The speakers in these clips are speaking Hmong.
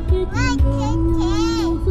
Hais qab teb na. Peb nram teb na, peb nram kuv li teb os. Tiv tas mus na, kuv yuav muab, kuv yuav mus thaij kuv cov teb thiab, kuv yuav mus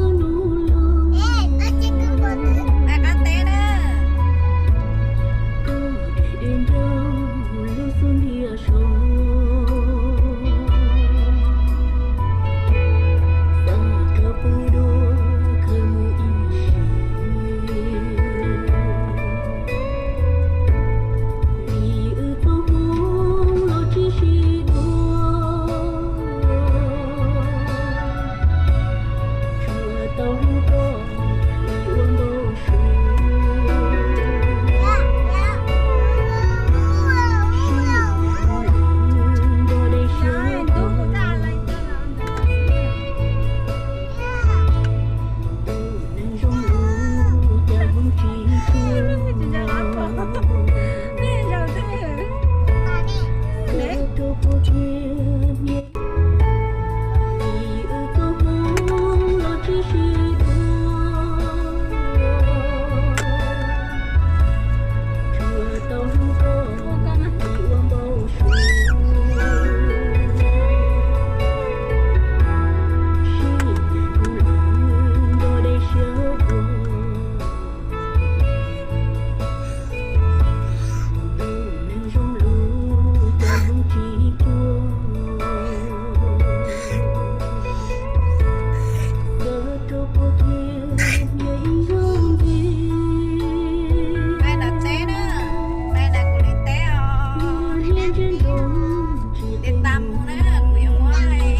thaij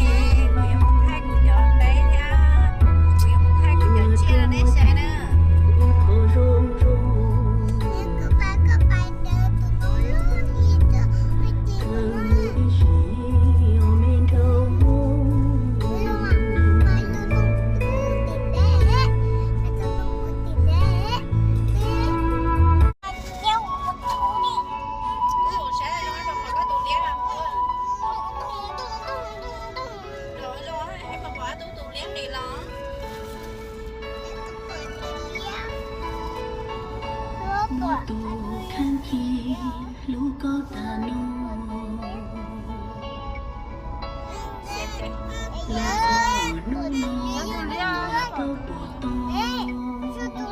kuv cov tsiaj rau nej saib na. Tus kheej ci hlub koj tas no, los txog hnub no koj puas tau. Koj tau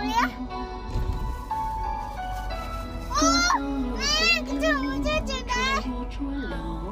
tshuaj los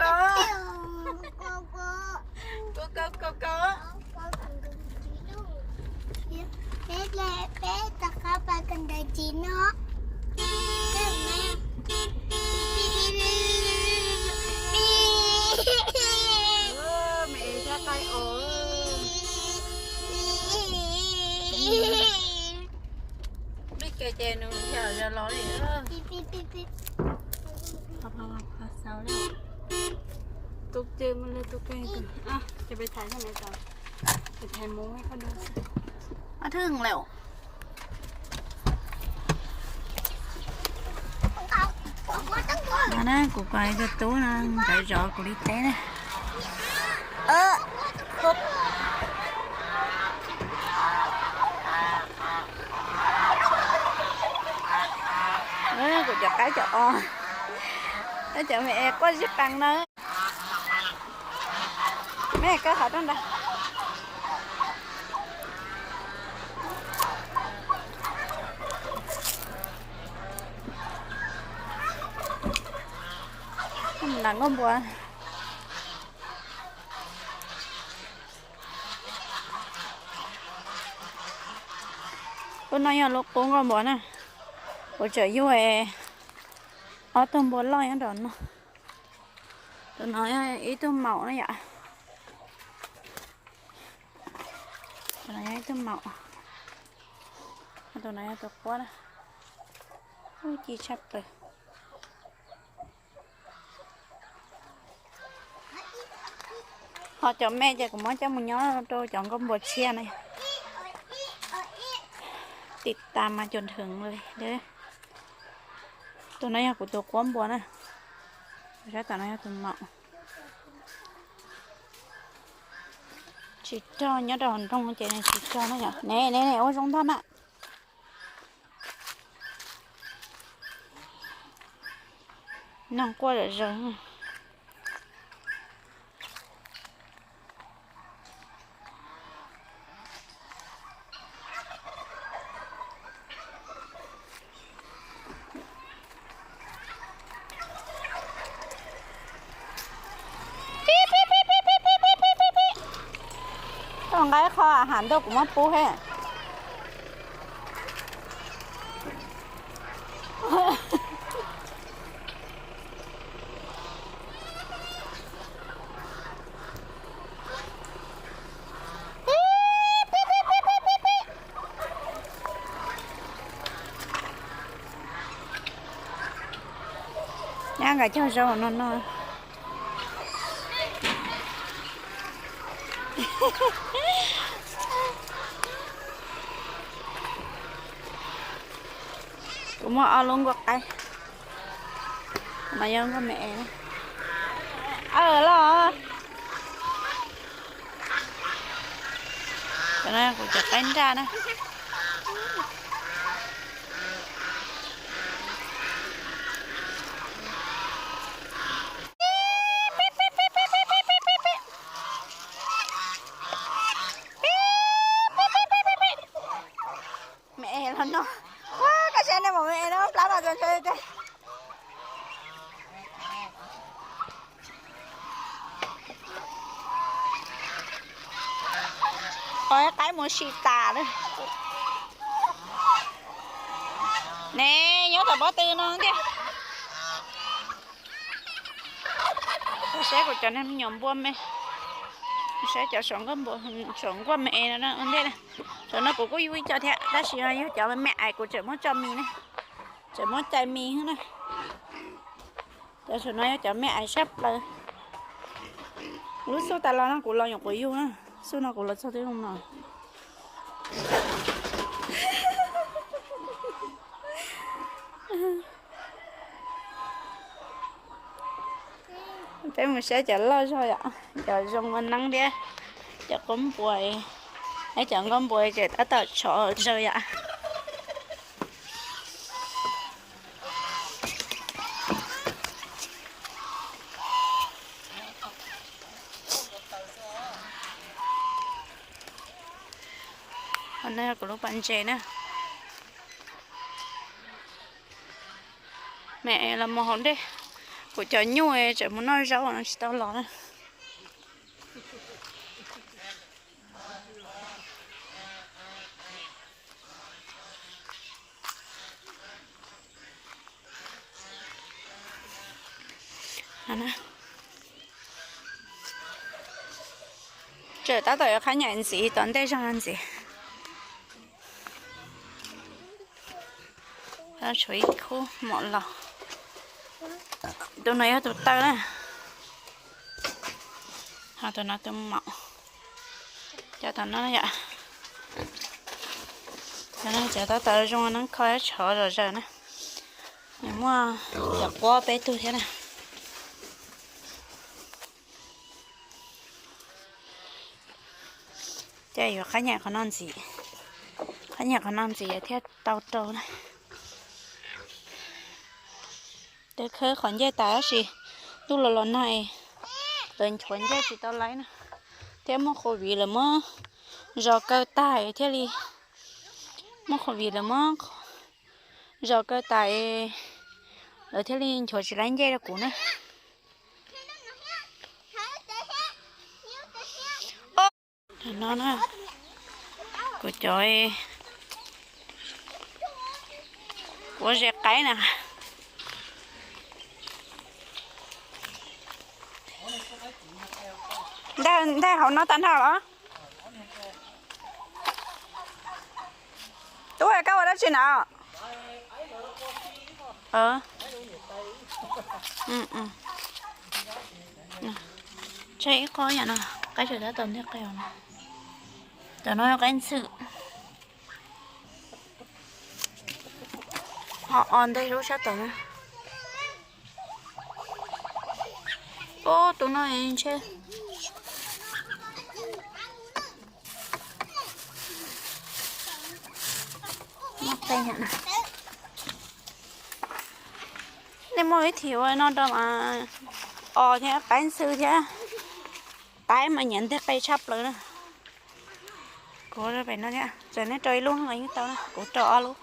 kos. Kos kos kos kos. Peb, peb rov qab pais kawm ntawv tsev no. Los li. Tus ces mus li tus kej, ces peb thaiv, peb thaiv mus qhov no. Ob thwj lawm. No na, kuv pom ib tug tub no nkawd zov kuv li teb na. Kuv cov qaib cov os, tab cov me es quaj zib qees na. Me koj qhov rooj ntag. Lam nkauj npua. Lub no yog lub qub nkauj npua na. Kuv tseem yuj ob tug npua loj nyob rau no. Tus no yog ib tug maum na yom. Tus no yog ib tug maum. Tus no yog tus quab na. Ub, ci tshaj plaws. Ho cov me ces kuv muab coj mus nyob rau cov nkauj npua tshiab na. Tiv tas mas cov nrhw li. Tus no yog kuv tus quab npua na. Sab tom no yog tus maum. Tsis rog, nyob rau hauv nroog ces nws tsis rog na yom. Ne ne ne, ua zoo ntag na. Noog quaj zom zaws. Tau nqa ib qho hav ntuj kuv muab pub he. Nyab nkawd cog zoo no no. Kuv muaj ob lub nkuaj qaib, no yog nkuaj me es. Aw los, cov no kuv cov qaib nraj na. Me es los no. Koj saib nej mus me es no plab los txog ntshe tiag. Qhov qaib mus si tas lawm. Ne, nyob tom pob tw no tiag. Saib kuv cov me nyuam npua me, saib cov saum nkuaj me es no ua ntej na. Saum no kuv kuj yug ib co thiab tab sis yog cov me ais kuv tseem muab tso mis na, tseem muab cais mis na. Cov saum no yog cov me ais sab plaws. Lub xub tas los no kuv los nyuam qhuav yug na, xub no kuv los txog twb zoo no. Peb mus saib cov loj zog yom, cov zoo ua neeb thiab cov quab npua, cov nkauj npua tseem tab tom tshov zaws yom. Qhov no yog kuv lub pas ntses na. Me los mus hauv ntej, kuv cov nyuj tseem mus noj zaub no tsis tau los na. Tseem tab tom yuav qhab nyaim ntxiv, tom ntej zog ntxiv. Tshuav ib khub maum los. Tus no yog tus taw na. Ho tus no tus maum. Cov tom no yom. Cov no cov tab tom zoo neeb kho tshov zom zaws na. Nws muaj cov quab peb tug thiab na. Ces yuav qab nyem qhov no ntxiv, qab nyem qhov no ntxiv thiaj tau rau na. Twb khawb qhov ncej tas tab sis ntuj los los nag, lawv nchuav ncej tsis tau laib na, thiab muaj covid lawv muab zos kaw tas thiaj li, muaj covid lawv muab zos kaw tas, lawv thiaj li nchuav tsis laib ncej rau kuv na. No na, kuv cov, kuv ze qaib na. Ntag, ntag hauv no tag nrho los? Tub, koj ua dab tsi na? Tseg ib qho yam no, qaib tseem tab tom nteg qe os. Cov no yog qaib ntxhw. Ho o ntej lub sab tod na. Ub, tus no ntshe muaj qe na. Nej muaj ib thim ua no rau mas os thiab qaib ntxhw thiab qaib mas nyiam nteg qe tshaj plaws na. Kuv pem no thiab, txawm nej rau ib lub los yeej tau na, kuv rau ob lub,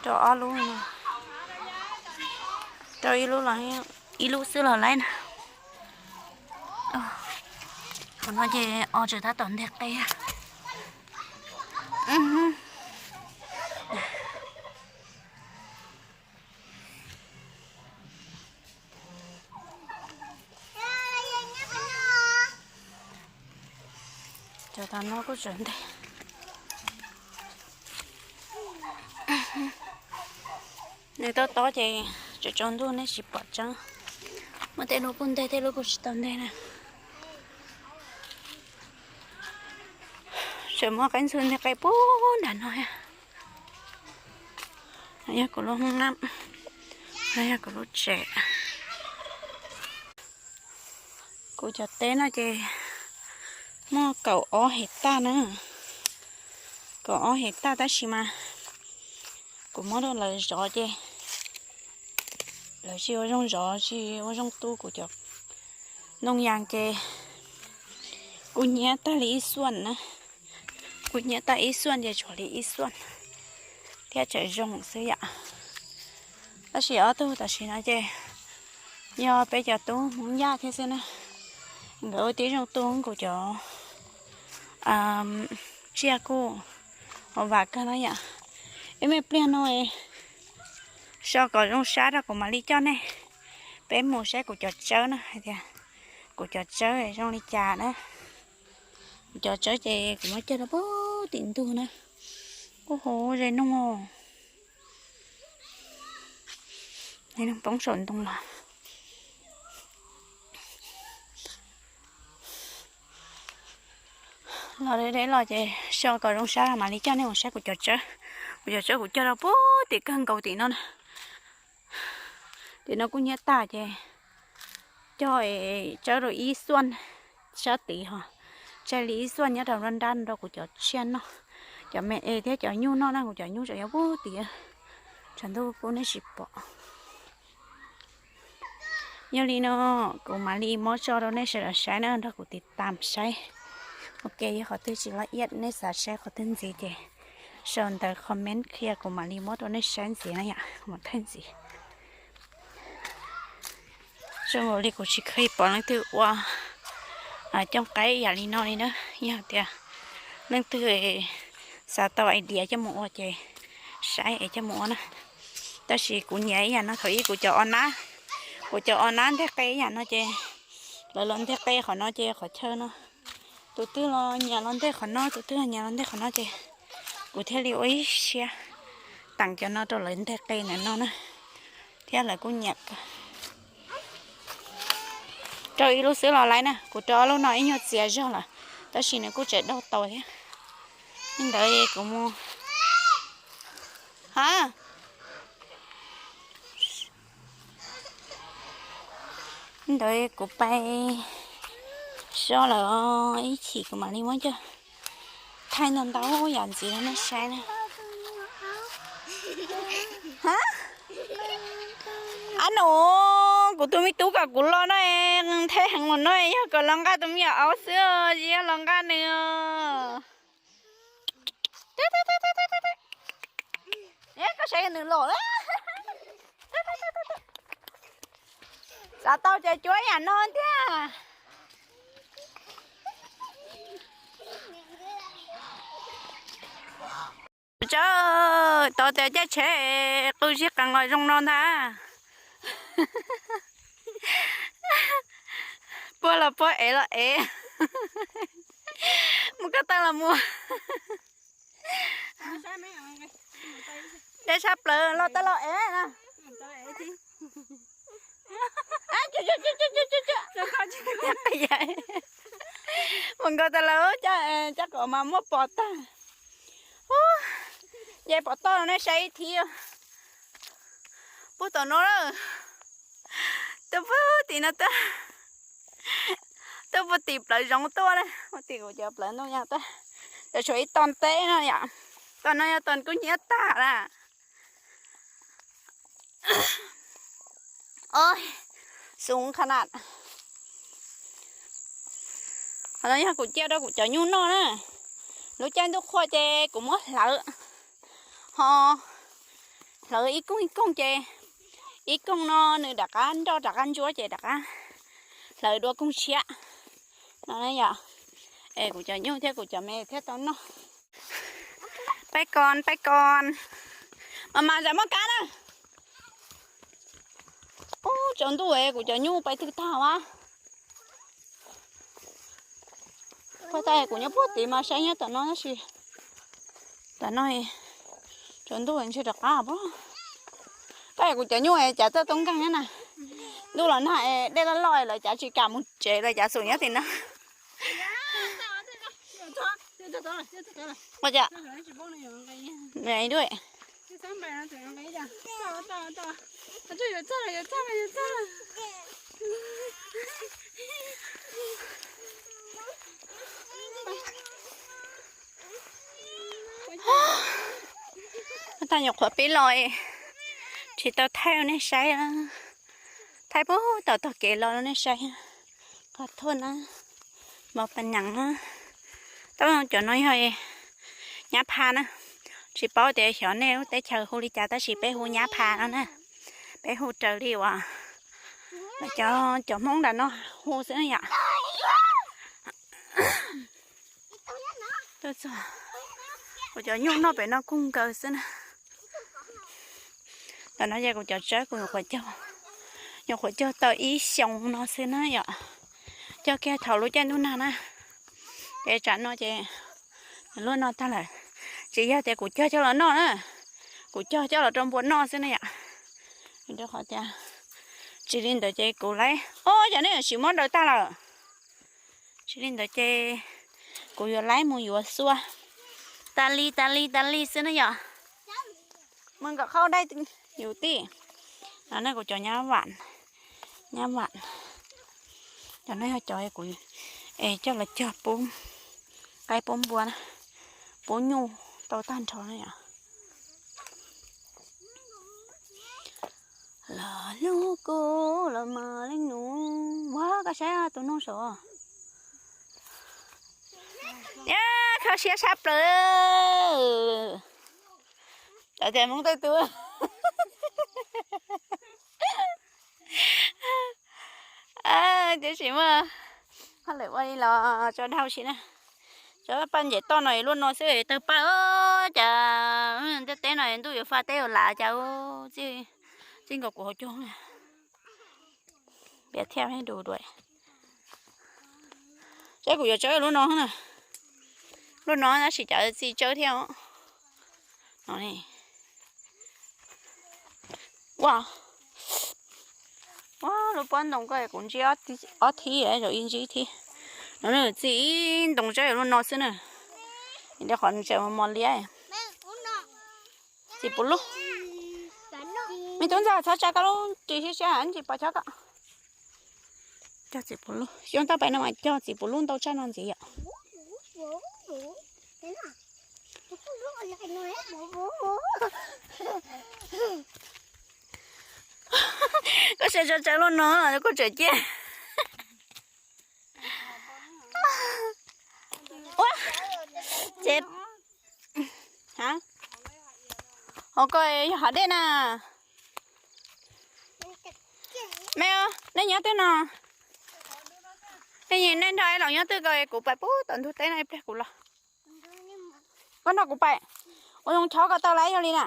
rau ob lub no, rau ib lub los, ib lub xwb los laib na. Qhov no ces os tseem tab tom nteg qe. Cov tas no kuj tseem nteg. Nws tob tob ces tsaus ntuj nej tsis pom tseeb. Muaj tej lub kuj nteg, tej lub kuj tsis tau nteg na. Tseem muaj qaib ntxhw nteg qe puag nram no. Yog kuv lub hoob nab, yog kuv lub tsev. Kuv cov teb no ces muaj kaum ob hais taj na, kaum ob hais taj tab sis mas kuv muab rau lawv zov ces lawv tsis ua zoo zov, tsis ua zoo tu kuv cov ntoo yas ces kuj nyiab tag li ib xuaj na. Kuj nyiab tag ib xuaj ces tshuav li ib xuaj thiab tseem zoo xwb yom. Tab sis ob tug tam sim no ces yog peb cov tub Hmoob Yaj thiab xwb na. Nkawd ua tib zoo tu kuv cov tsiaj kuj vam kawg no yom. Ib me pliag no so kom zoo sab rau kuv mam li coj nej peb mus saib kuv cov tsawb na hais tias kuv cov tsawb zoo li cas na. Kuv cov tsawb ces kuv muab cog rau puag tim ntug na. Kuj hauv ze noog, ze noog poob saum ntoo los. Los deb deb los ces so kom zoo sab mam li coj nej mus saib kuv cov tsawb. Kuv cov tsawb kuv cog rau puag tim kawg nkaus tim no na. Tim no kuj nyiab tag ces cog tsawb rau ib xuaj sab tid ho tseg li ib xuaj nyob rau nruab nrab rau kuv cov tsiaj noj, cov me es thiab cov nyuj noj na. Kuv cov nyuj tseem nyob puag tim, tshav ntuj kuj nej tsis pom. Yog li no kuv mam li muab tso rau nej sawv daws saib na, nrog kuv tiv tam saib. Ok, yog qhov twg tsis loj iab nej xav saib qhov twg ntxiv ces sau ntawv comment qhia kuv mam li muab rau nej saib ntxiv na yom, mus thawj ntxiv. Zoo nkaus li kuv tsis kheev pom leej twg ua cooj qaib yam li no li na. Yog tias leej twg xav tau idea coj mus ua ces saib es coj mus ua na. Tab sis kuv nyiam ib yam no, thaum ub kuv cov o nab, kuv cov o nab nteg qe ib yam no ces lawv los nteg qe qhov no ces qhov chaw no, tus twg los nyiam los nteg qhov no, tus twg los nyiam los nteg qhov no ces kuv thiaj li ua ib siab Teem cov no rau lawv nteg qe ntawm no na, thiab lawv kuj nyiam kawg. Rau ib lub xwb los laiv na, kuv rau ob lub no ib nyuag txias zog lawm, tab sis nws kuj tseem daug tau thiab. Li ntawd kuv mus, ha, li ntawd kuv pais sob lawm, ib chim kuv mam li muab coj thaij ntau ntau yam ntxiv rau nej saib na. Ab nus, kuv tus me tub kom kuv los no, nthe heev mus no, yog kom los nqa tus me nyuam aub xwb, tsis yog los nqa nws. Koj saib nws los, xav tau cov cuab yam no thiab. Tso, tau tias caij tsheb qw zig qees los zoo no ntag. Puag los puag, ev los ev. Mus ko taw los mus. Dej sab plaws los tau los ev na. Mus nkaus tas lawm, coj kom mas muab pov tag. Nce pov toj no nej saib ib thib. Puag tom no lawm, tuaj puag tim no tuaj, tuaj puag tim plawv zoov tuaj na, puag tim kuv cov plawv ntoo yas tuaj. Cov tshuav ib tog teb no yom, tog no yog tog kub hnyiab tag na. Oj, xoo qha na. Qhov no yog kuv cia rau kuv cov nyuj noj na. Lub caij ntuj qhua ces kuv muab hlawv, ho hlawv ib koog ib koog ces ib koog no nws rov qab nroj rov qab ntsuab ces rov qab hlawv dua koog tshiab no yom. Es kuv cov nyuj thiab kuv cov me thiaj tau noj. Peb koos, peb koos. Mas mas zam muaj kab na. Ub, tsaus ntuj es kuv cov nyuj pais twg tag ua. Puag ta kuv nyob puag tid mas saib nyob tom no tab sis tom no tsaus ntuj ntshe rov qab pob. Tab kuv cov nyuj es cav txawj toob nkeeg na. Ntuj los nag es dej loj loj lawv cav tsis kam mus tsev lawv cav xum nyob tim no. Ua cas? Tag nyuam qhuav pib los, tsis tau thaij nej saib, thaij puag tom tog kev los nej saib. Qhov thuaj na, mos pas nyeem na, tab cov no yog nyab pha na. Tsis paub tias xyov nej lub teb chaws hu li cas tab sis peb hu nyab pha no na. Peb hu raws li uas cov, cov Hmoob nram no hu xwb na yom. Tuaj txog, kuv cov nyuj noj pem no kuj nkaws xwb na. Tam no ces kuv cov tsawb kuv nyuam qhuav cog, nyuam qhuav cog tau ib xyoos no xwb na yom. Cog kiag thaum lub caij ntuj nag na, ces tsam no ces luaj no tag lawm. Tsis yog tias kuv cog coj los noj na, kuv cog coj los rau npua noj xwb na yom. Rau qhov tias tsis li ntawd ces kuv laib, o, cov nej yuav tsis muab daws tag lawm. Tsis li ntawd ces kuv yuav laib mus yuav xua tas li tas li tas li xwb na yom. Mus nkaum qhov dai yus tij. No ne kuv cov nyab vam, nyab vam. Cov no yog cov kuv es coj los cog pub qaib pub npua na, pub nyuj tau tag nrho na yom. Los hlub kuv los mas leej nus, ua koj saib tus noog saud. Kho siab sab plaws. Cov tias Hmoob tej tub. Tiam sis mas haj lwm ua li los tso dhau si na. Cov paj ntses toj no luaj no xwb tawg paj, cas ntiaj teb no ntuj yuav fa teb yuav lam cas, txij nkaus kuv hauv caug. Piav thiaj du dua. Saib kuv yuav tsawb lub no na. Lub no tab sis cov txi tsawb thiab os. No ne. Ua, ua lub pob ntoo ko kuv ntsib ob thib, zaum ib ntsib thib. No txij ib ntoo tsaib lub no xwb na. Rau qhov nws tseem mos liab. Txiv puv lub. Me tub ntxawg, txhob tsa koj lub ris siab siab ntsis pos chob koj. Cog txiv puv lub, xyoo tau pais no mas cog txiv puv lub ntau tshaj no ntxiv yom. Koj saib tso tsawv lub no, koj tseem ciaj. Ua, ces, hov ko yog hov dej na. Me, nej nyob twg no? Nej, nej nrog es los nyob twg ko, kuv pais pub tom ntug teb no ib pliag kuv los. Koj nrog kuv pais. Ua zoo chob ko tau lawm yog li na.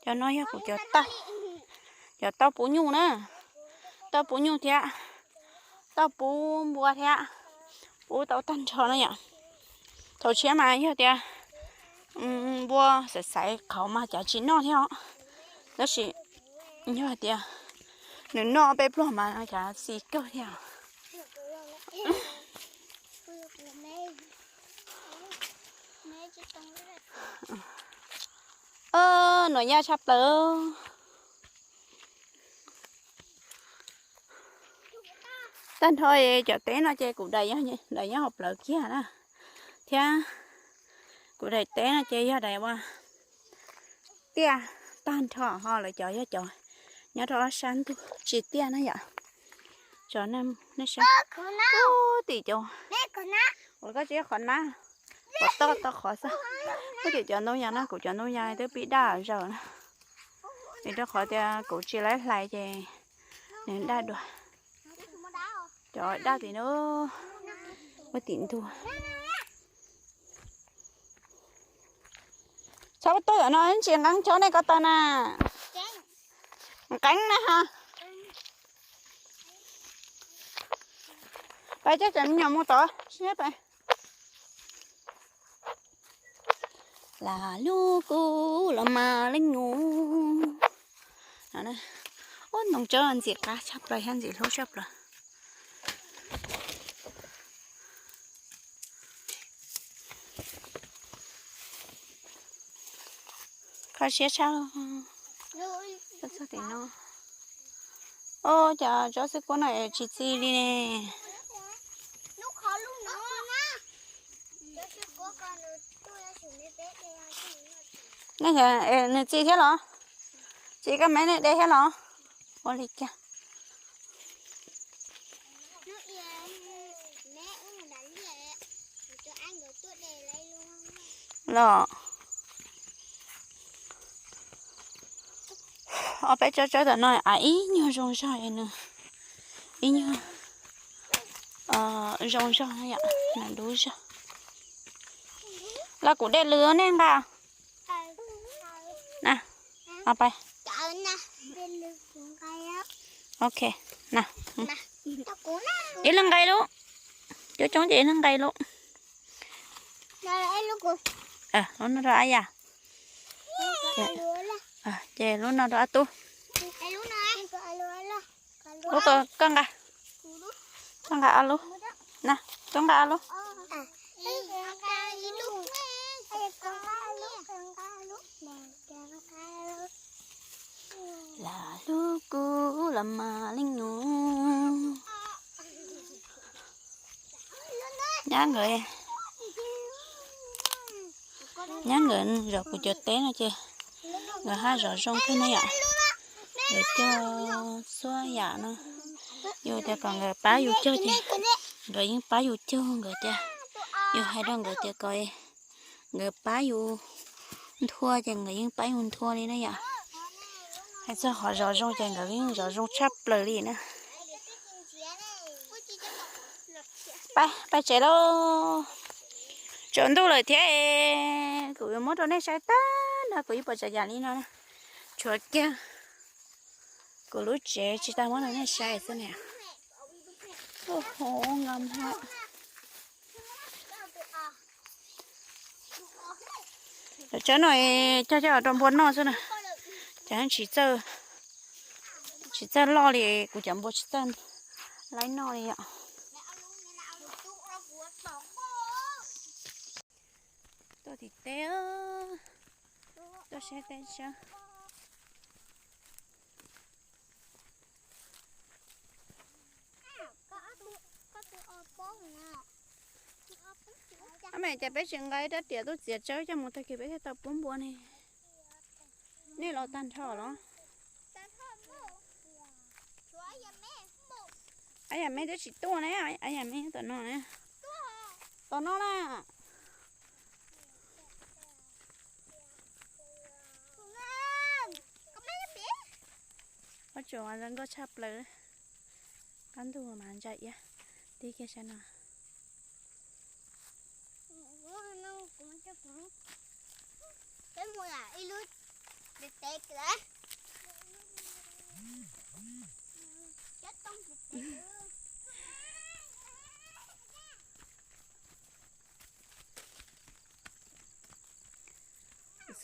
Cov no yog kuv cov tauj, cov tauj pub nyuj na, tauj pub nyuj thiab tauj pub npua thiab, pub tau tag nrho no yom. Thaum tshiab mas yog tias npua xaiv xaiv qhauv mas cav tsis noj thiab os, tab sis yog hais tias nws noj peb pluag mas cav xis kawg thiab. Nuam yaj tshaj plaws. Tag nrho cov teb no ces kuv daim nyob hauv plawv kiag na, thiab kuv daim teb no ces yog daim ua tiaj tag nrho ho lawv cov yog cov nyob rau ob sab ntug tsis tiaj na yom. Tso nej saib, ub tim cov, ua koj tsis qhov nab, qhov toj tau qhov xwb. Ub tim cov ntoo yas no, kuv cov ntoo yas twb pib daj zaws na, vim rau qhov tias kuv tsis laib hlais ces nws daj dua. Cov daj tim no, ua tim ntug. Txhob tuaj tom no ntsis nqeeb chob nej ko taw na. Nqeeb na ha. Pais coj cov me nyuam mus tod. Lam lub kub los mas leej nyuam. Ub, ntoo tsob ntxim qab tshaj plaws thiab ntxim hlub tshaj plaws. Kho siab tshaj. Txog tim no. Ub, cov tsob xwb kub no tsis txi li ne. Nws txi thiab los? Txi koj me nej de thiab los? Ua li cas? Los, ob peb tsob tsawb tom no a ib nyuag zoo zog, ib nyuag zoo zog no yom, nws dub zog. Los kuv de lws nej nqa. Ok, ib leeg nqa lub, coob coob ces ib leeg nqa lub. Lub no rau ab yam, ces lub no rau ab tub. Lub ko koj nqa, koj nqa ob lub, na, tub nqa ob lub. Lam lub kub los mas leej nyuam. Nyab nkawd, nyab nkawd zov kuv cov teb no ces nkawd haj zov zoo kawg ne yom. Nkawd cog txhua yam no, yus tias kom nkawd pab yus cog ces nkawd yeej pab yus cog. Nkawd tias yus hais rau nkawd tias kom nkawd pab yus nthua ces nkawd yeej pab yus nthua li na yom. Hais txog qhov zov zoo ces nkawd yeej zov zoo tshaj plaws li na. Pais, pais tsev lauj. Tsaus ntuj lawm thiab, kuv yuav muab rau nej saib tag nrho, kuv yeej pom tsav yam li no na. Tshuav kiag kuv lub tsev tsis tau muab rau nej saib xwb niam. Cov tsawb no cog coj rau npua noj xwb na. Cov tsis txawj, tsis txawj loj li, kuv cov npua tsis txawj laib noj li yom. Tuaj tim teb, tuaj saib teb tsawb. Ab, mas cas peb tsis nqa ib rab riam tuaj txiav tsawb coj mus tag kis peb thiaj tau pub npua ne. Nej los tag nrho los? Ab, yam me twb tsis tuaj ne, ab, yam me tom no na. Tom no na. Pob tsuas zoo nkauj tshaj plaws. Qab ntuj mas ntsa iab tib kiag sab no.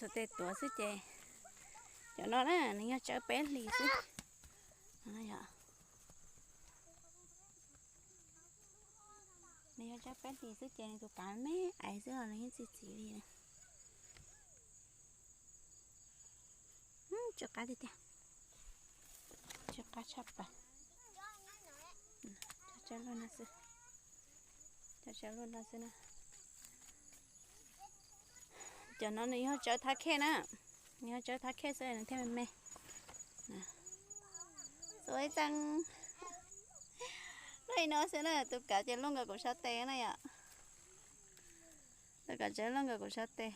Xuas tes tuav xwb ces, cov no na nws yog tsawb peb hlis xwb. Nws yog tsawb peb hlis xwb ces nws tus kav me aiv xwb los nws yeej txi txiv li. Tsw qab tiag tiag, tsw qab tshaj plaws. Cov tsawb luaj no xwb, cov tsawb luaj no xwb na. Cov no nws yog tsawb thab khej na, nws yog tsawb thab khej xwb nws thiaj me me. Xuas ib txees luaj li no xwb na, tus kav ces luaj nkaus kuv sab tes na yom. Tus kav tsawb luaj nkaus kuv sab tes.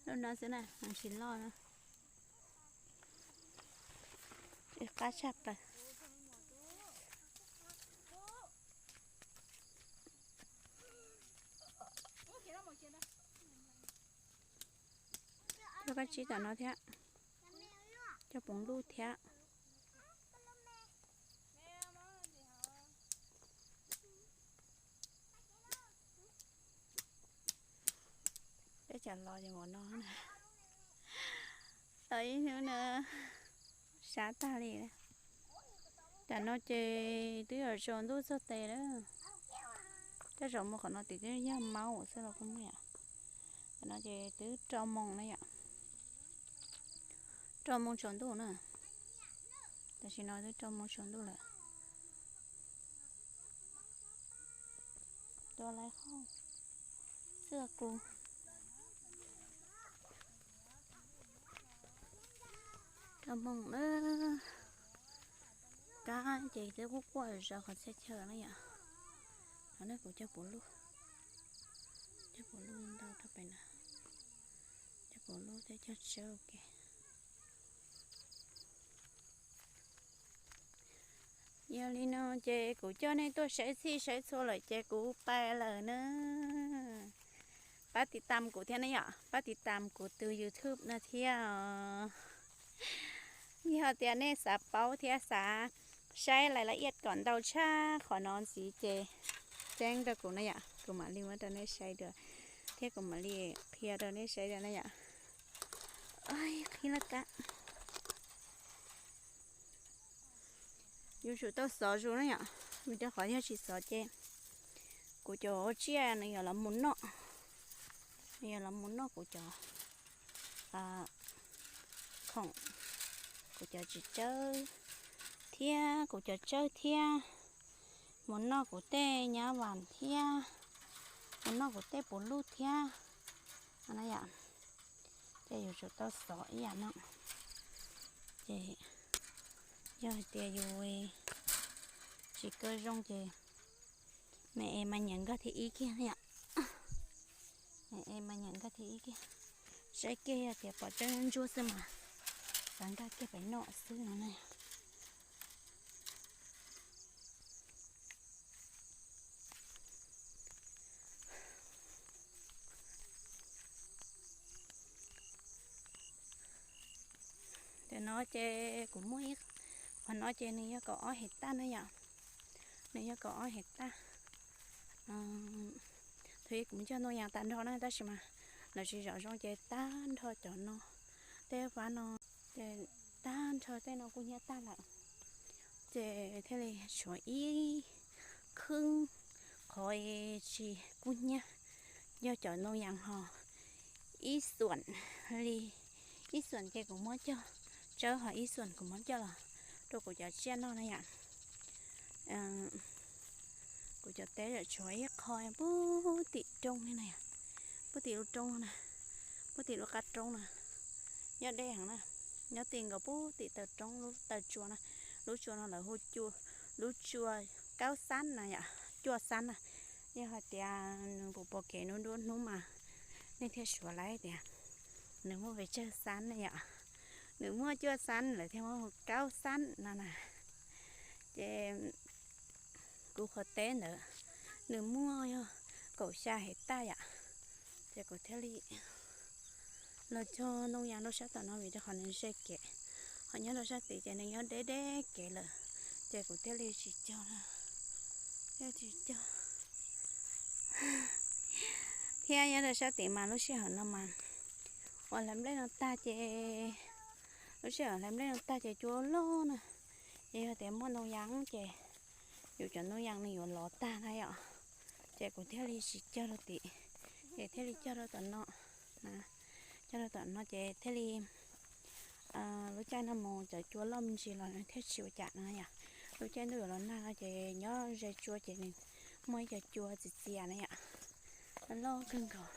Lub no xwb na, tsis loj na. Tsw qab tshaj plaws. Coj kab tsib tom no thiab, coj poov luj thiab. Peb cov los ces ua no, los ib hnub no sab tag li. Tam no ces twb yuav tsaus ntuj txog tes lawm. Tej zaum mus qhov no tim twb yog maub xwb los kuj muaj yom. Tam no ces twb rau moos na yom, rau moos tsaus ntuj na. Tam sim no twb rau moos tsaus ntuj lawm. Tua lawv hauj xwb kuv rau moos na. Kab ces twb quaj quaj zog qhov txhia chaw na yom. No ne kuv coj puv luj, coj puv luj ntau rau pem na, coj puv luj thiab coj tsawb ua ke. Yog li no ces kuv coj nej tuaj saib txhij saib txhua lawm ces kuv pais lawm na. Pab tiv tam kuv thiab na yom, pab tiv tam kuv tus YouTube no thiab os. Yog tias nej xav paub thiab xav saib lais la iaj kom ntau tshaj qhov no ntxiv ces ceeb rau kuv na yom, kuv mam li muab rau nej saib dua thiab kuv mam li qhia rau nej saib dua na yom. Qhib laj kab. Yuav tsum tau xov zus na yom, vim rau qhov yog tsis xov ces kuv cov tsiaj nws yuav los mus noj, nws yuav los mus noj kuv cov khoom, kuv cov txiv tsawb thiab kuv cov tsawb thiab, mus noj kuv tej nyab vas thiab, mus noj kuv tej puv luj thiab. Yom, ces yuav tsum tau xov ib yam no. Ces yog hais tias yus tsis kaw zoo ces me es mas nyiam nkag thib ib kiag yom. Me es mas nyiam nkag thib ib kiag. Saib kiag yog tias pom tsawb ntsuab xwb mas xav nkag kiag pem noj xwb no na. Tam no ces kuv muaj ib qhov no ces nws yog kaum ob hais taj na yom. Nws yog kaum ob hais tag. Thaum ub kuv muab cog ntoo yas tag nrho na, tab sis mas lawv tsis zom zoo ces tag nrho cov no, tej fab no, ces tag nrho tej no kub hnyiab tag lawm. Ces thiaj li tshuav ib khwb qhov tsis kub hnyiab, yog cov ntoo yas ho ib xuam li, ib xuam ces kuv muab cog tsawb, ho ib xuam kuv muab coj los rau kuv cov tsiaj noj na yom. Kuv cov teb lawm tshuav ib qho puag tim roob li na yom, puag tim lub roob na, puag tim lub qab roob na, nyob deb heev na. Nyob ti nkaus puag tim taw roob, lub taw tsua na, lub tsua no lawv hu lub tsua Kaub Xab na yom, Cuaj Xab na. Yog hais tias nws puas pom kev nub nruab hnub mas nej thiaj suav lawm tias nws muaj pes tsawg xab na yom. Nws muaj cuaj xab lawv thiaj muab hu Kaub Xab no na. Ces kuv qhov teb ntawd nws muaj yog kaum xya hais tag yom, ces kuv thiaj li los cog ntoo yas rau sab tom no vim rau qhov nws ze kev, ho nyob rau sab tid ces nws nyob deb deb kev lawm, ces kuv thiaj li tsis cog, thiaj tsis cog. Thiab nyob rau sab tid mas lub sij hawm no mas uas hlais nplej no tag ces, lub sij hawm hlais nplej no tag ces cua loj na, ces yog tias muaj ntoo yas ces yus cov ntoo yas nws yuav lov tag na yom, ces kuv thiaj li tsis cog rau tid, ces thiaj li cog rau tom no, cog rau tom no ces thiaj li lub caij no mus cov cua loj me ntsis los nws thiaj tsis ua cas no yom. Lub caij ntuj yuav los nag no ces nyob ze tsua ces nws muaj ib co cua txias txias na yom, loj kawg nkaus.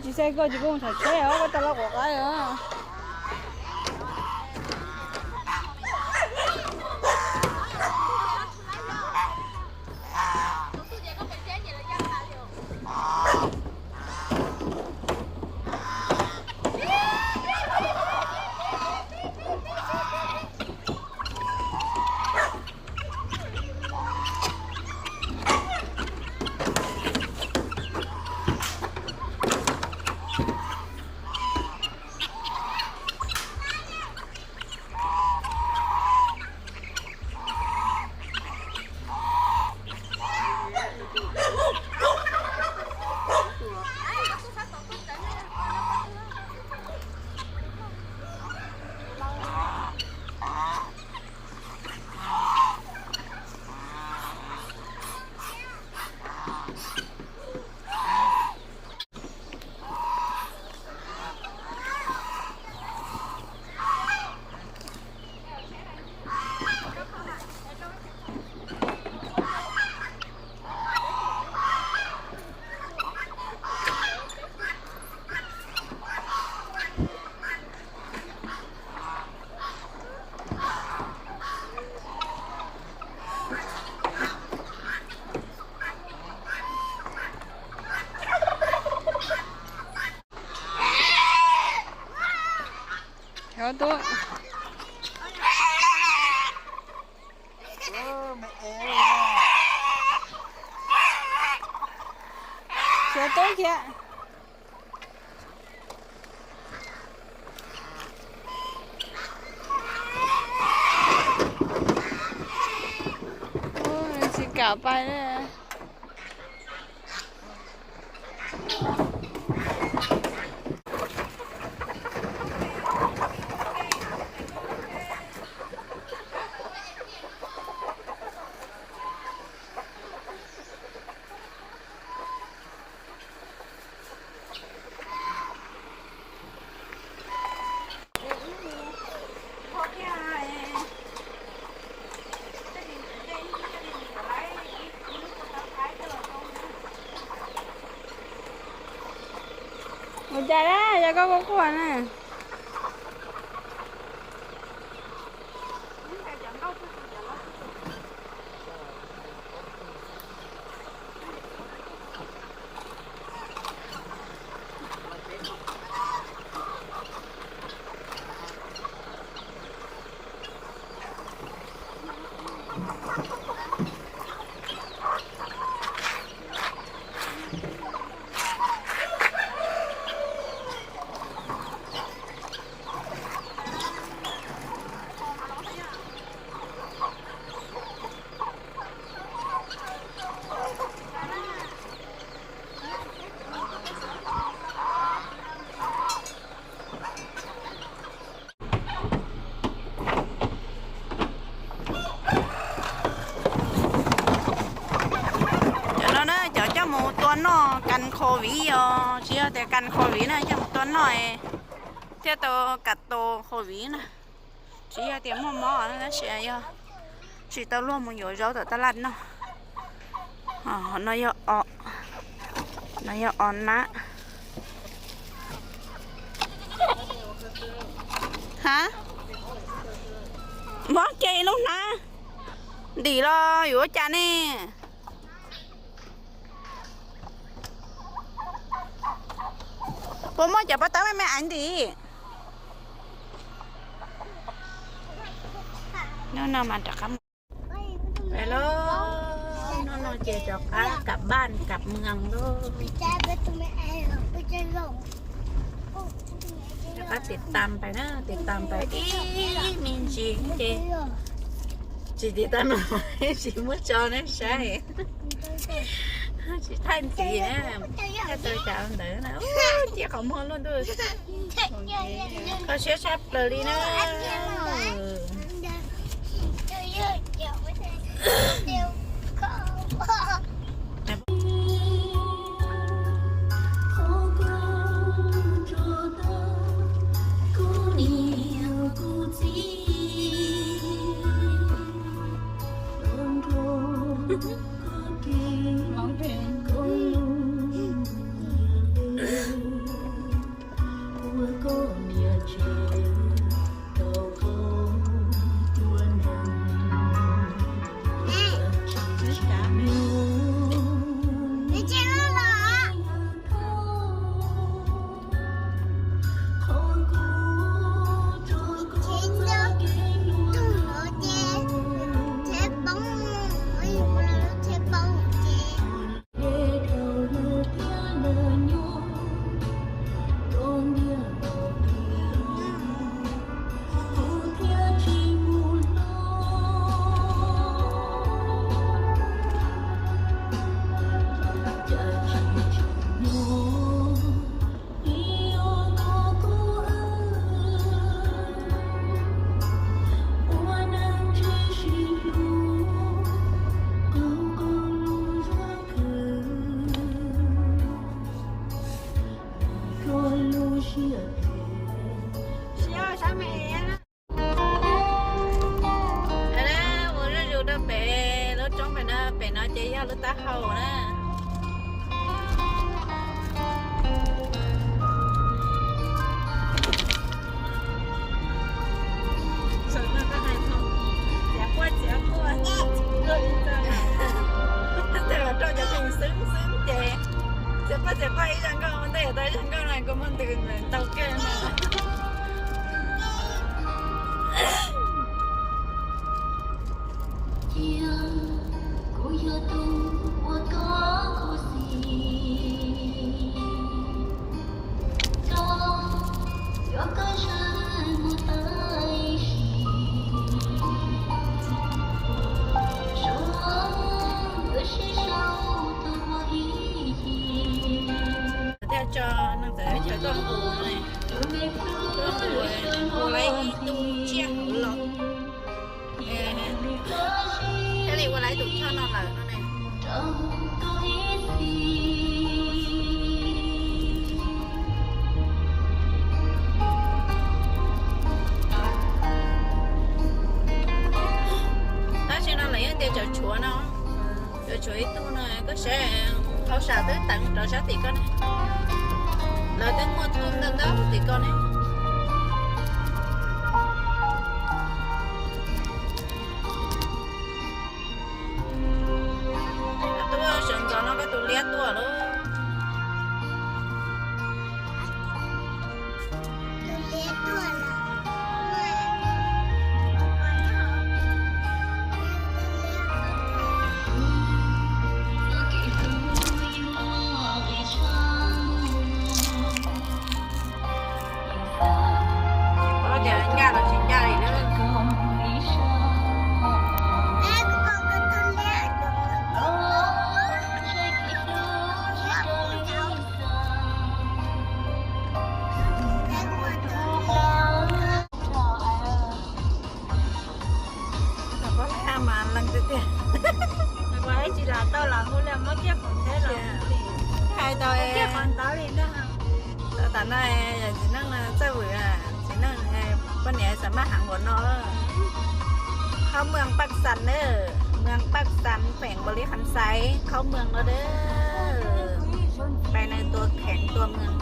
Tsis xav koj tsis pub mus tshawb tsheb os, koj tau los quav qaib os. Tub. Suav tub thiab. Tsis kam pais li. Ua cas na, yog koj quaj quaj na. Cov no na cov coj mus tua noj kan COVID os, tsis yog tias kan COVID na, coj mus tua noj thiaj tau kam tua COVID na. Tsis yog tias muaj mob tab sis yog tsis tau luag mus yuav zaub tom taj laj noj. No yog, no yog os nab. Ha, mob ces lub hnab ntim los yuav ua cas ne? Puas muaj cov paj tawb me me aiv ntim? Hnub no mas rov qab mus. Los hnub no ces rov qab kam npaj kam mws lauj. Rov qab tiv tam pais na, tiv tam pais ib me ntsis ces tsis tiv tam no, tsis muab tso nej saib. Tsis thaij ntxiv na, thaij tau cas ua ntawd na, cia qhov muag luaj ntuj. Kho siab tshaj plaws li na. Ua zuj zus rau pem lub roob pem no, pem no ces yog lub taub hau na. Tej los rau cov pheej xwb xwb ces txiav quaj txiav quaj ib zag nkauj ua ntej tau ib zag nkauj na, kuv muaj ntws ntau kawg na. Koj nqus no, koj nqus, nqus lawv ib tug tsiaj hauv los, thiaj li ua lawv tus choj no lawm no ne. Tab sis no lawv yeej tias cov tshuav no, cov tshuav ib tug no koj saib, hauj sam twb teev rov sab tim koj ne. Lawv twb muaj thoob ntau ntau tim koj ne. Tuaj sawv ntxov no koj tus liab tuaj lauj. Tsis paub tias ncaj los tsis ncaj li na. Mas lees tiag tiag. Ua tsis lam tau los hu li muab kiag pov theb los. Hais tau kiag pov ntawv li ntag. Tam no yog txiv neej txawj vwm, txiv neej poj niam xam maj heev npaum no. Khawb mws Paj Xas na, mws Paj Xas, kheem Npaus Lis Kham Xais, khawb mws no dab. Pais nws tua kheem tua mws.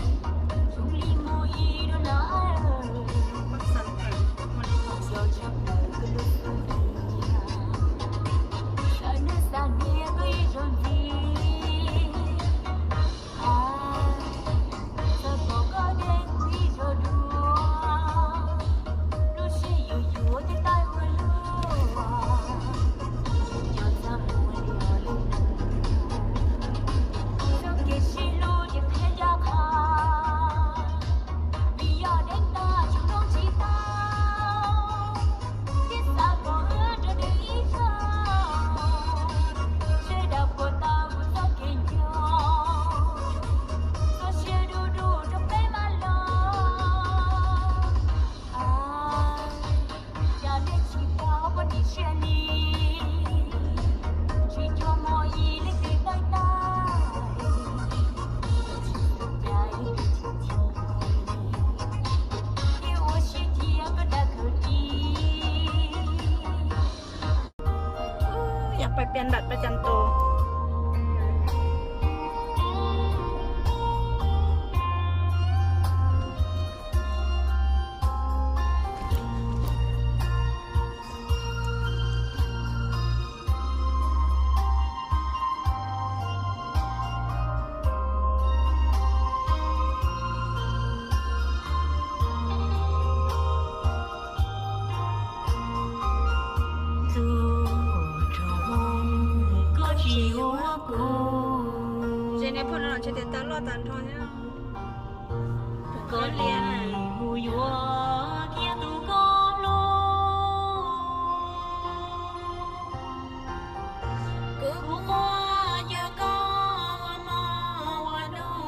Yog pais pias nram pais cas tus. Ze nej pom no los ntshe tias tau loj tag nrho thiab. Koj li mus yuav kiag tus koj hlub. Kuv muab cov koj ua mov ua noj.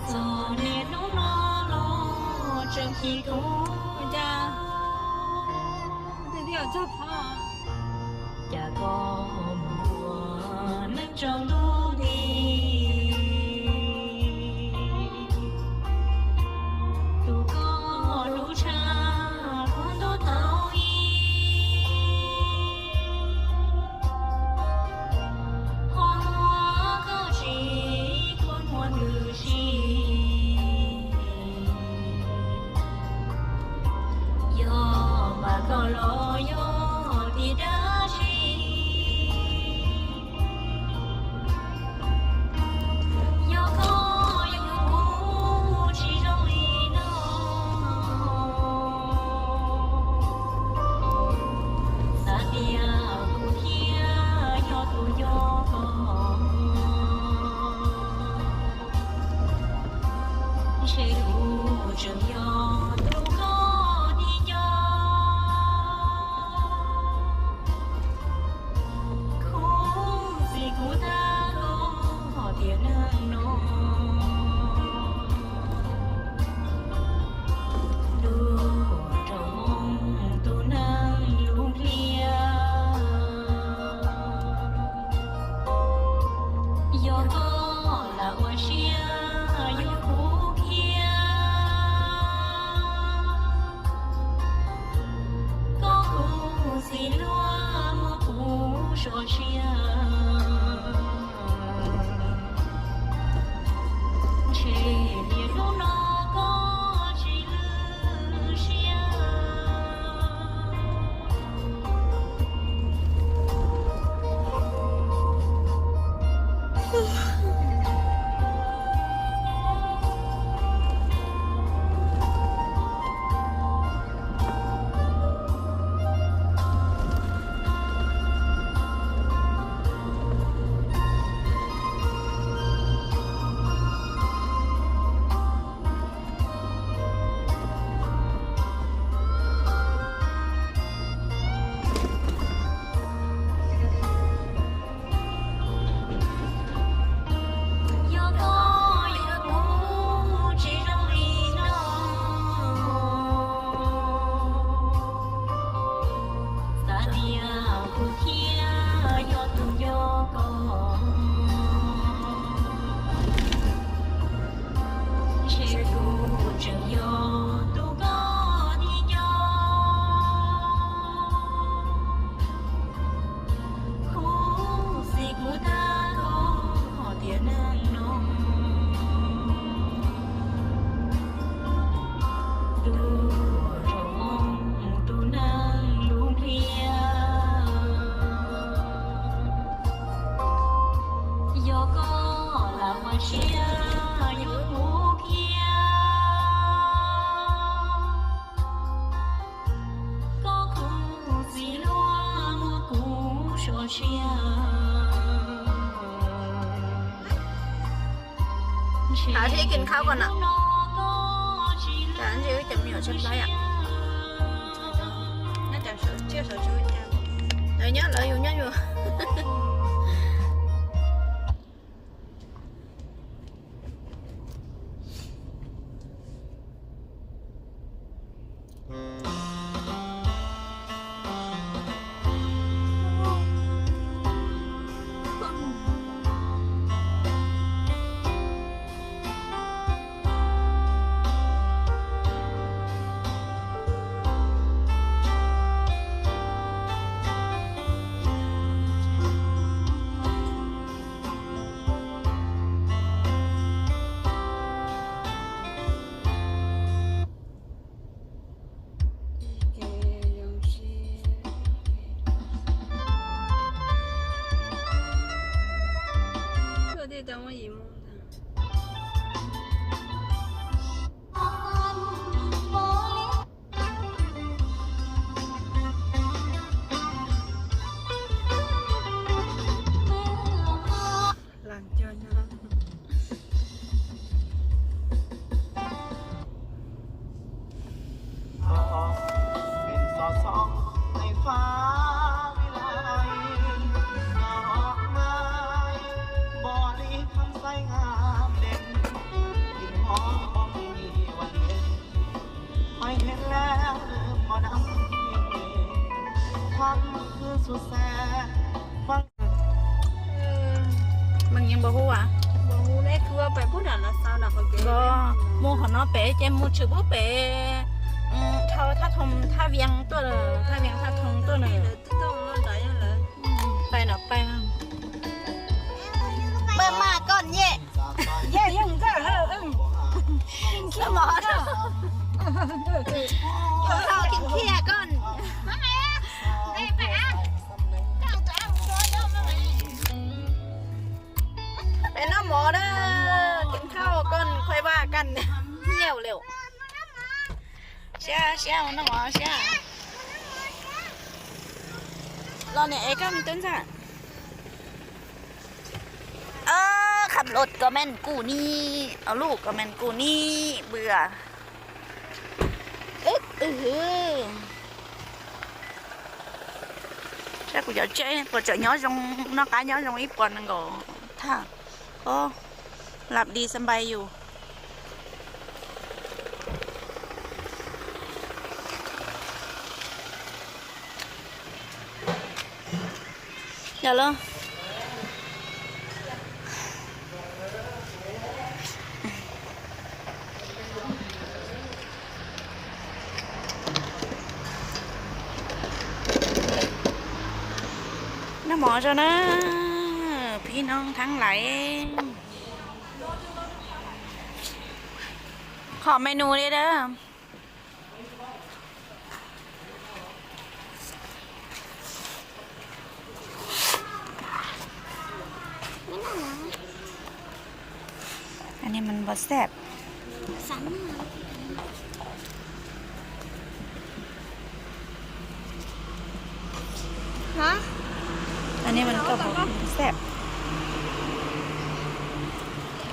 Txog niaj hnub no los tseem chim kuv. Cas koj mus ua neej tsaus ntuj nti. Tus koj hlub tshaj kuv ntuj thaum ub. Qhov muag koj tsis khuam muag nws tsis. Yog mas koj los yog tim dab tsi. siab yuav kuv thiab. Koj kuv txiv hluas muab kuv tso tseg, ntshe niaj hnub no koj tsis lwj siab. Yog koj yuav kuv tsis zoo li no, xav tias kuv thiaj yog tus nco koj, ntshe kuv tseem yog tus koj tsis nco. Kuv txiv kuv tag koj tiam neej no, tus zoo moo tus neeg lub ntiag. Yog koj lam ua siab yuav kuv thiab. Koj kuv txiv hluas muab kuv tso tseg. Thov thiab koj koj na. Tam sim no cov me nyuam tshaib plab yom. Lawv nyob lawv yus nyob yus. Meej yeej npaum hu as. Mus qhov no pem ces mus tshwm pub pem dhau thaj thoo thaj vias tuaj, thaj vias thaj thoo tuaj na. Pais no pais. Pab mas koj nyem. Mov, mov khiav khiav koj. Peb noj mov na, koj koj koj koj vaj koj nyem lawm. Siab siab noj mov siab. Los niam es koj me tub ntxawm. Ơ, khab lod kos men kuv ni, lub kos men kuv ni, bwm. Saib kuv cov tsheb puas tseem nyob zoo, noj qab nyob zoo ib puas nees nkaum thaj. Lap di xa npai yus. Yog los, Zoo na, phib noob thaab lais, qhov menu li dab. Anij mas pom xav. Anij mas koj pom xav.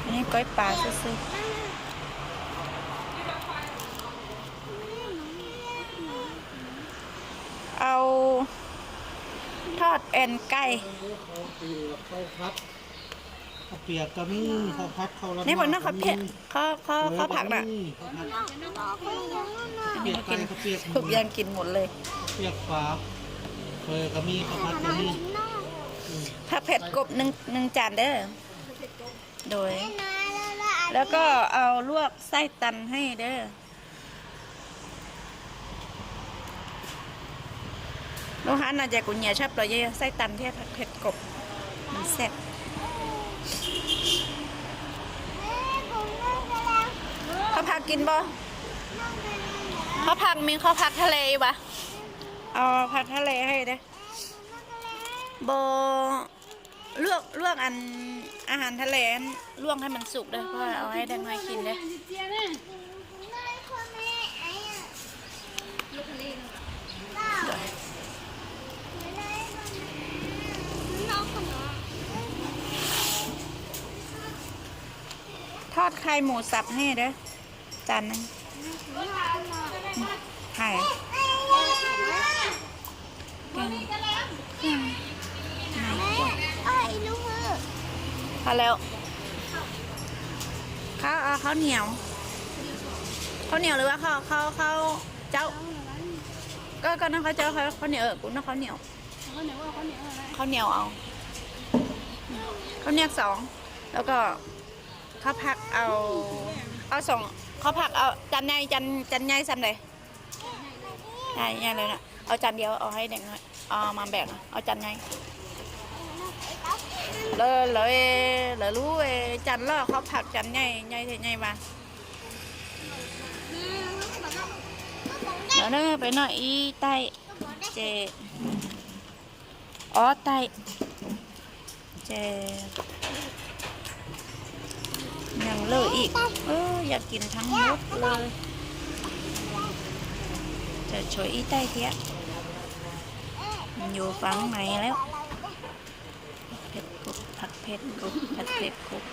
Anij koj ib pas xwb xwb. Au, thoj en kai. Neb puas noj qhov phem, qhov, qhov, qhov phaj na? Kuv yeej kis mus lawm. Phaj phem kob neeg tsas dab. Lawv koj au luaj xaij tas hab dab. Lub hab no ces kuv nyiam tshaj plaws yog xaij tas thiab phaj phem kob. Xaij. Qhov phaj kis npaum, qhov phaj me qhov phaj thaj le ib vas. Phaj thaj le hab dab. Npaum luaj, luaj as has thaj le, luaj hab mas xum dab, au hab dab no kis dab. Thoj khai mus xav hab dab. Cas neeg hais. Khaub, khaub niam, khaub niam lawm, khaub, khaub caub. Koj, koj noj khaub caub, khaub niam, kuv noj khaub niam. Khaub niam, khaub niam xoom, lawv koj, qhov phaj, qhov phaj, cas nyai, cas nyai xam le. Au cas diav, au hab dab, au mas npeem, au cas nyai. Lawv, lawv lub cas loj qhov phaj cas nyai, nyai nyai mas. Lawv na, peb noj ib taig, ces ob taig, ces nyeem lwj ib, yog kis thaab lub lawm. Ces tshuav ib taig thiab, yus fav maiv lawm. Phaj phem kob, phaj phem kob, phaj phem kob.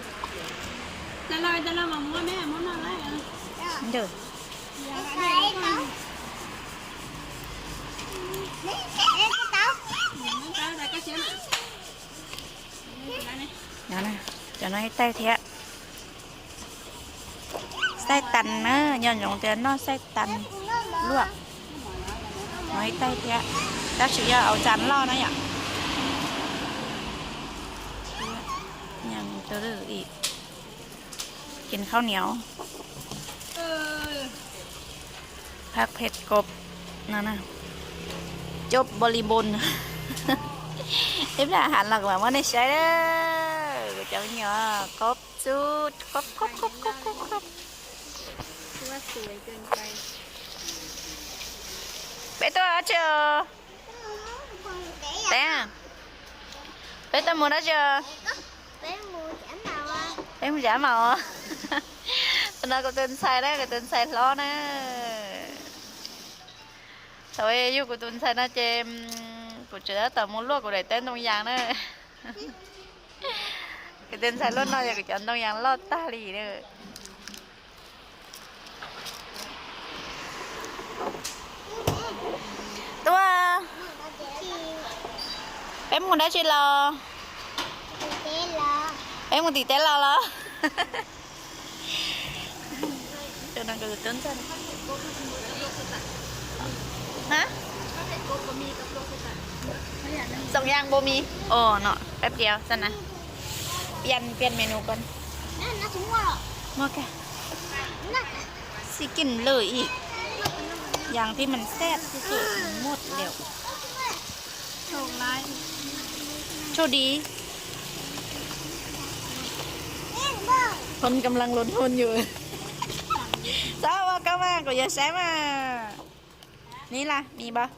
Cov no ib taig thiab. Xaij tas na, nco ntsoov tias noj xaij tas luaj. No ib taig thiab, tab sis yog au cas loj na yom. Kis khaub niam, phaj phem kob no, cov volleyball. Ib plag has los kuv mam muab nej saib, kuv cov me nyuam kob xub, kob kob kob kob kob. Peb tuaj dab tsi? Teb, peb tuaj mus dab tsi? Peb mus cav maum. Tus no kuv tus ntxhais na, kuv tus ntxhais hlob na. Thaum yug kuv tus ntxhais no ces kuv tseem tab tom mus luaj kuv daim teb ntoo yas na. Kuv tus ntxhais luaj no yog kuv cov ntoo yas loj tag li na. Tuaj, peb mus dab tsi los? Peb mus tim teb los los? Xoom yas npua mis, o no peb pliag xwb na. Pian, pian menu ko. Muaj kag. Xi kis lwj ib, yas thiab mas xaij xwb, muaj lawm. โชคดี คนกำลังลุ้นหุ้นอยู่ Txhob ua koj mas, kuv yuav saib mas. Ni la, mis npau.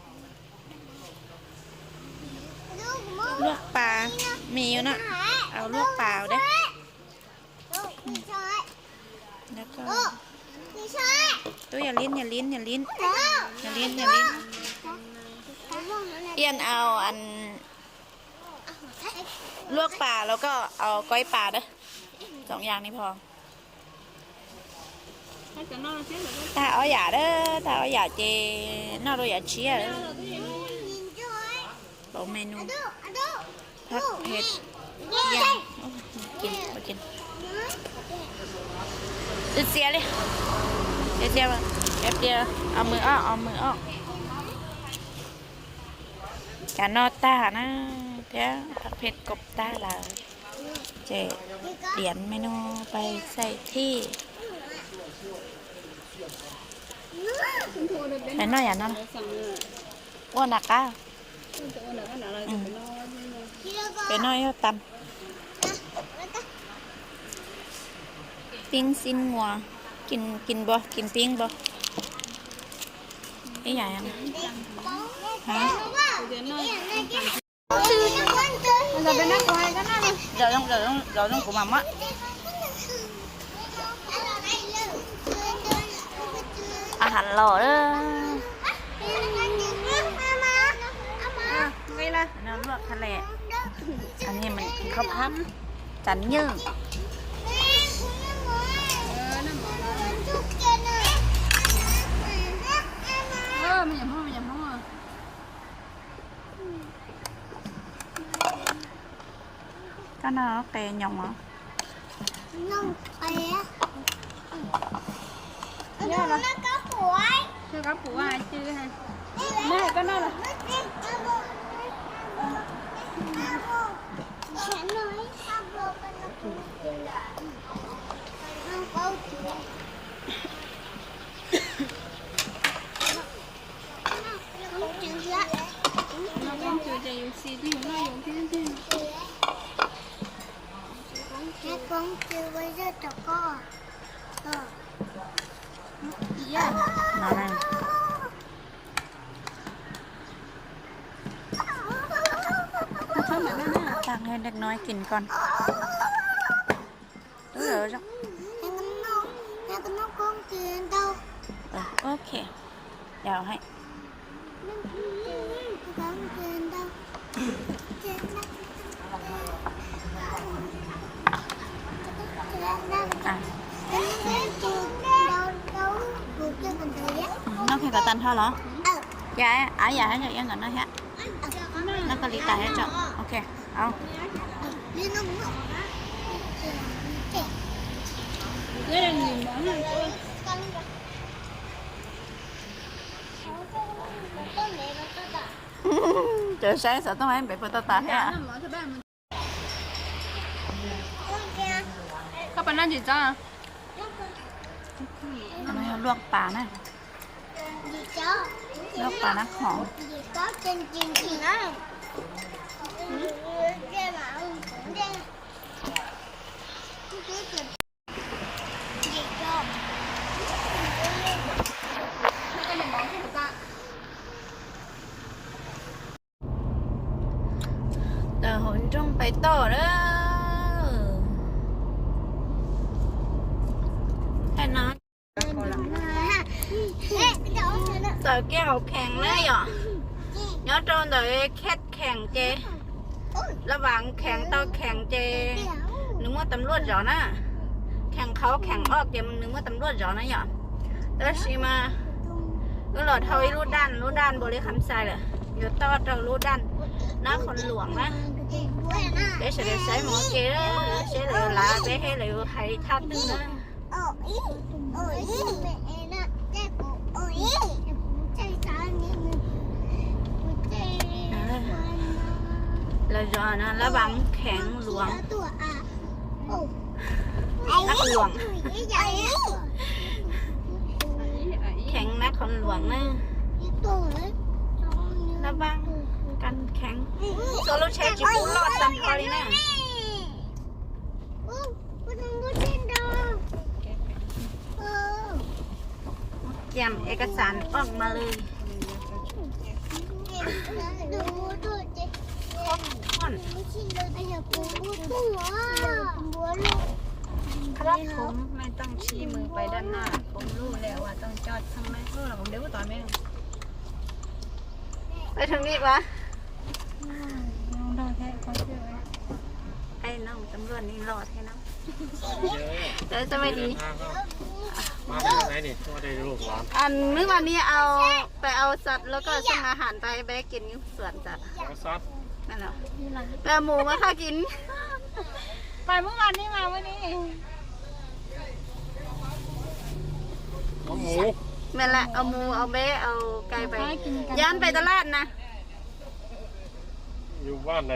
Luaj pas, mis yuav no. Au, luaj pas ua deb. Tub yog lib, yog lib, yog lib. Yog lib, yog lib. Ian au, luaj pas los koj au, koj ib pas dab. Txoom yam ni pho. Tag ob yam dab, tag ob yam ces noj rau yam tshiab. Pauv menu. Phaj phem. Txias txias li. Txias txias, txias txias, o mws o, o mws o. Cov no tag na, thiab phaj phem koom tag lawm, ces điểm menu pais xais thij. Pem no yam no, ua nram qab. Pem no yog tas. Pib xib muas, kis npua, kis pib npua. Ib yam. Zaum zoo kuv mam muab. A has los. Luaj qhov le, khau phab, tsav nyuj. Koj noj qe nyoos os. Tag, hnub no kis kon. Ok, yog hais. Noj kheej kom tag nrho los? Yam, av yam hab yam nkawd noj thiab. Noj koj li tas thiab tso. Ok, au. Ces saib xov tooj npe puas tau tas thiab. Koj puas noj ntsim txob? Luaj pas na. Luaj pas nab khoom. Tawm hauv nroog pais toj na. Thaum no txawm kiag hauv kheem na yom, nyob rau ntawm khej kheem ces, la vas kheem tau kheem ces nws muaj tam luaj zov na. Kheem qhauv kheem oj ces nws muaj tam luaj zov na yom. Tab sis mas wb los dhau ib lub daj, lub daj npaum li kham xais lawm, yuav toj rau lub daj nab khoom luam na. Peb sawv daws saib mus ua ke, seb lawv yuav lav peb thiab lawv yuav hais thaj twg na. Lawv zov no la vas kheem luam. Nab khoom luam. Kheem nab khoom luam na. La vas Kheev, txhua lub tsheb tsis pub loj tag nrho li na. Kiam ê kas xav oj ma lwj.ครับผม ไม่ต้องชี้มือไปด้านหน้า ผมรู้แล้วว่าต้องจอดข้างใน เออ ผมเดี๋ยวก็ต่อยแม่ง ไปทางนี้วะ ไอ้น้องตำรวจนี่หล่อแท้เนาะ เดี๋ยวสบายดี อันมื้อวานนี้เอาไปเอาสัตว์แล้วก็ส่งอาหารไปให้แบ๊กินอยู่สวนจ้ะ นั่นแหละ ไปเอาหมูมาให้กิน ไปเมื่อวานนี้มาวันนี้ เอาหมู แม่นละ เอาหมู เอาแบะ เอาไก่ไป เอาไปกินกัน ย้านไปตลาดนะ อยู่บ้านไหน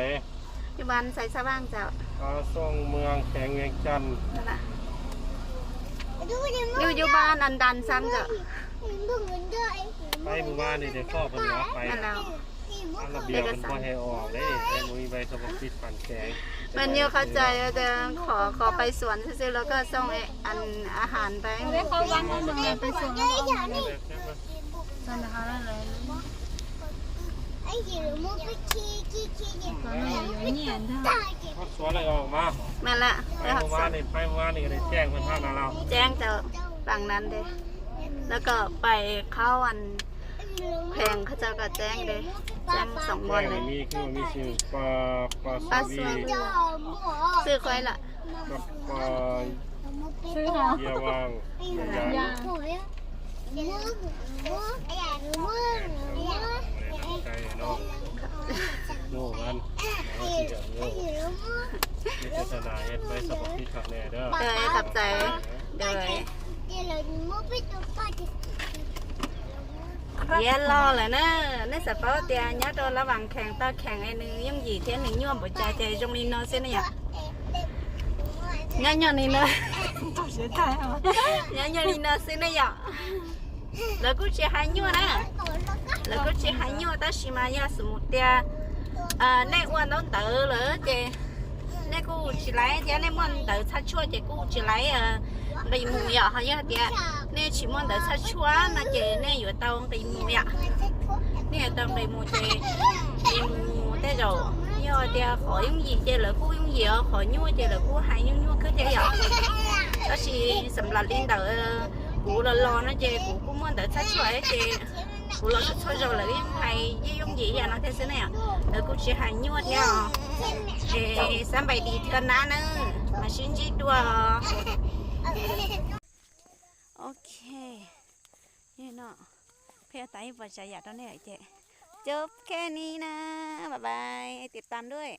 อยู่บ้านไซสว่างเจ้า อ๋อ ช่วงเมืองแขวงเวียงจันทน์ นั่นละ อยู่ อยู่บ้านอันดานซ้ำเจ้า ไปเมื่อวานนี่เดี๋ยวพ่อเพิ่นว่าไป นั่นแหละ อันระเบียบมันบ่ให้ออกเด้ ให้บ่มีใบสำคัญผิดผ่านแขวง มันอยู่เข้าใจว่าจะขอ ขอไปสวนซื่อๆแล้วก็ส่งไอ้อันอาหารไป ไม่ได้เข้าบ้านเข้าเมือง ไปสวนแล้วก็เอามาเลย สวนเดี๋ยวเขาได้เลย สวนอะไรอยู่เนี่ย พ่อสวนอะไรออกมา มาละ ไป ไป หอด เมื่อ ส วาน วน นี่ ไปเมื่อวานนี่ก็ได้แจ้งเพิ่นท่านนะเรา แจ้งเจ้า ฝั่งนั้นเด้ แล้วก็ไปเข้าอัน แขวงเขาเจ้าก็แจ้งเลย แจ้งสองบอลเลย แจ้งมีคือมีชื่อปอ ปอ ปอสุวี สุวี ชื่อใครล่ะ กับปอ ชื่อเหรอ เยียวาง ยา ยา ใจเนาะ ลูกมัน เอาสิเดี๋ยวลูก มีเจตนาเฮ็ดไว้สำหรับที่ขับแน่เด้อ โดย ขอบใจ โดย Yog los lawm na, nej xav paub tias nyob rau lab vas khees tau khees es nws yooj yim thiab nws nyuaj npaum cas ces zoo li no xwb ne yom. Nyob nyuaj li no, nyob nyuaj li no xwb ne yom. Lawv kuj tsis hais nyuaj na, lawv kuj tsis hais nyuaj tab sis mas yog xav mus tias nej ua ntaub ntawv lawm ces nej kuj tsis laiv thiab, nej muaj ntawv txhaj tshuaj ces kuj tsis laiv nqis mus yom. Ho yog tias nej tsis muaj ntawv txhaj tshuaj no ces nej yuav tau nqis mus yom. Nej yuav tau nqis mus ces nqis mus tej zaum yog tias qhov yooj yim ces lawv kuj yooj yim os, qhov nyuaj ces lawv kuj hais nyuaj nyuaj kawg thiab yom. Tab sis xam lam li ntawd kuv los los no ces kuv kuj muaj ntawv txhaj tshuaj ces kuv los txhua txhua zaus lawv yeej hais yeej yooj yim yam no thiab xwb na yom. Lawv kuj tsis hais nyuaj thiab os. Es xab npais dis thiab nab na, mas sib ntsib dua. Ok, no peb yuav tau ib puas tsav yam rau nej lawm ces cov khe ni na, bye bye, tiv tam duaj.